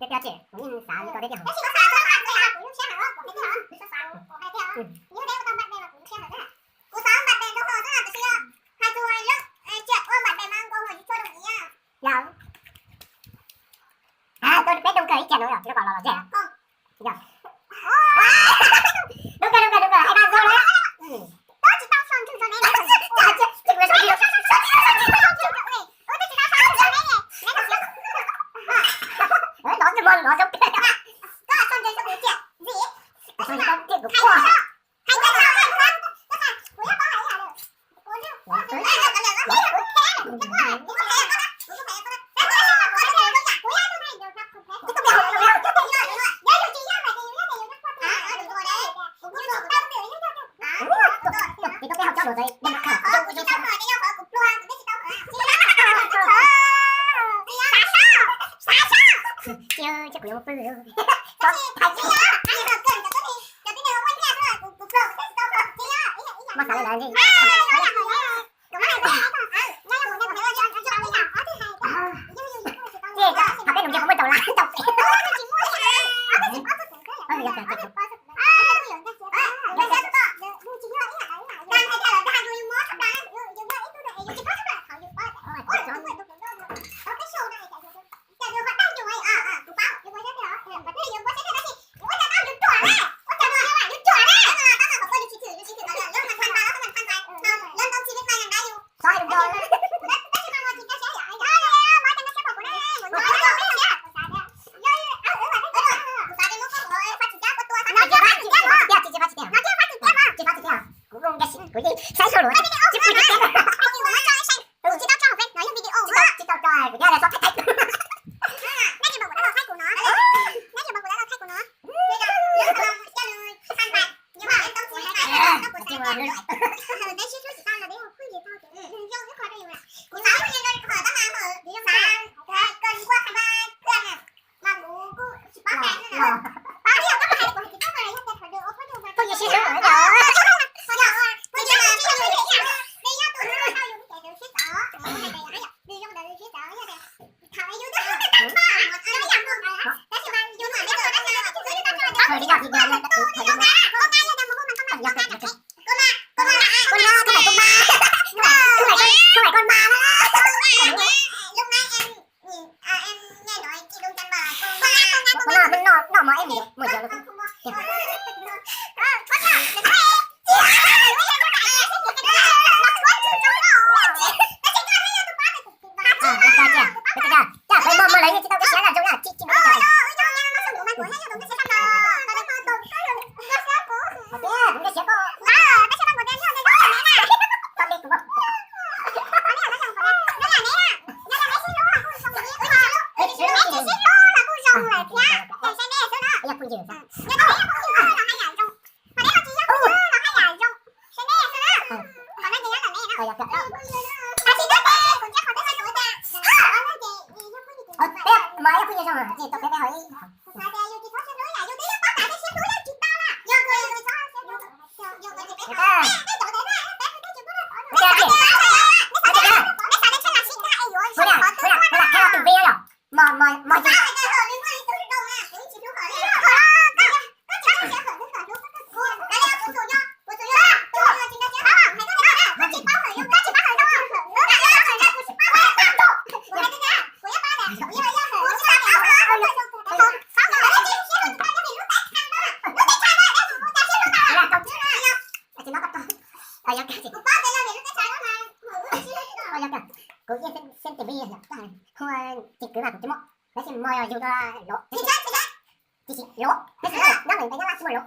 Koj dab tsi? Kuv xav ua npam ne rau hauv no, tiam sis hais tias ua npam ne mas nkaus hauv tsis tshua zoo. Yog, peb doog kawg ib tsam no yog tsis tau pom los los ze. Doog kawg, doog kawg, doog kawg, hais tas zoo lawm. Nov zoo kawg. Mas xav li ntawd li. Ces thaum peb nus nce qhov muaj tau lab tau pem. Kuv yeej saib sau lus tsis pw tsis teb, tsis tau tso, kuv nyob lawv txhob thaij thaij. Kuv yeej xeeb tes me, hu ces kwv mas kuv tsis muaj, tab sis mo yog yug dua lov, tsis tsis lov, nyob lawm nyob lab tsis muaj lov.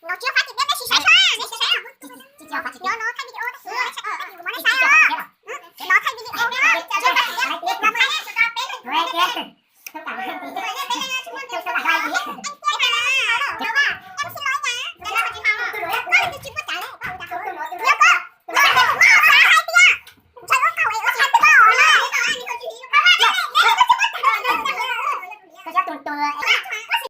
No tsis yog Fab Kis peb, peb sib saib xwb, peb sib saib. No no thaij video tab sis peb tsis muab nej saib os. No thaij video, no thaij, no thaij.